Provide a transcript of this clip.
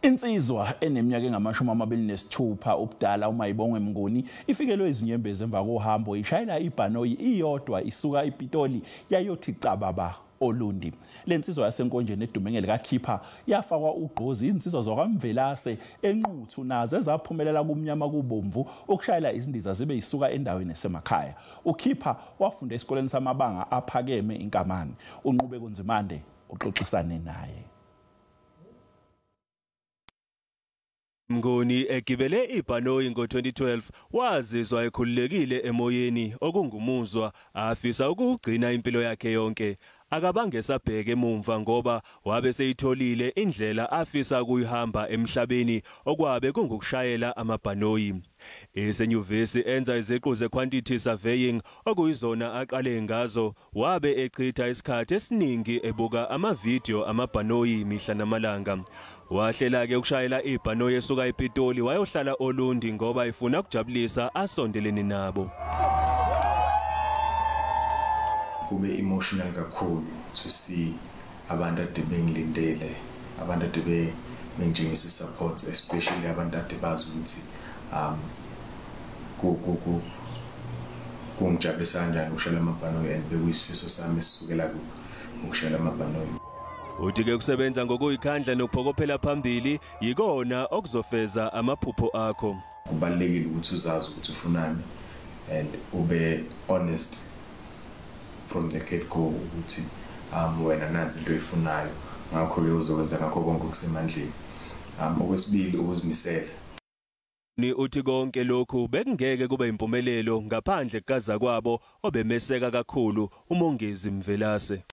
Insizwa eneminyaka engama-26 ubudala uMayibongwe Mnguni ifikelwe izinyembezi emva kohambo ishayela ibhanoyi iyodwa isuka ePitoli yayothi cababa Olundi. Lensizwa yaseNkonjeni edume ngelikaKhipha yafakwa ugqozi insizwa zakwaMvelase eNquthu nazo ezaphumelela kumnyama kubomvu ukushayela izindiza zibe isuka endaweni esemakhaya. UKhipha wafunda esikoleni samabanga aphakeme iNkamani. UNqubeko Nzimande uxoxisane naye. Mnguni egibele ibhanoyi ngo-2012 wazizwa ekhululekile emoyeni okungumuzwa afisa ukugcina impilo yakhe yonke. Akabange sabheke emumva ngoba wabe seyitholile indlela afisa ukuyihamba emhlabeni okwabe kungukushayela amabhanoyi. Esenyuvesi enza iziqu ze-quantity surveying okuyizona aqale ngazo, wabe echitha isikhathi esiningi ebuka amavidiyo amabhanoyi mihla namalanga. Wahlela-ke ukushayela ibhanoyi esuka ePitoli wayohlala Olundi ngoba ifuna ukujabulisa asondelene nabo. Kube emotional kakhulu to see abantu ade bengilindele, abantu ade bengitshengisa support, especially abantu ade bazi ukuthi kungijabulisa kanjani ukushayela amabhanoyi and bekuyisifiso sami esisukela ukushayela amabhanoyi. Uthi-ke kusebenza ngokuyikhandla nokuphokophela phambili yikona okuzofeza amaphupho akho. Kubalulekile ukuthi uzazi ukuthi ufunani and ube honest from the get go ukuthi wena nansi into oyifunayo, ngakho-ke uzokwenza ngakho konke okusemandleni. Okwesibili ukuzimisela. Uthi konke lokhu bekungeke kube impumelelo ngaphandle kukazakwabo obemeseka kakhulu uMongezi Mvelase.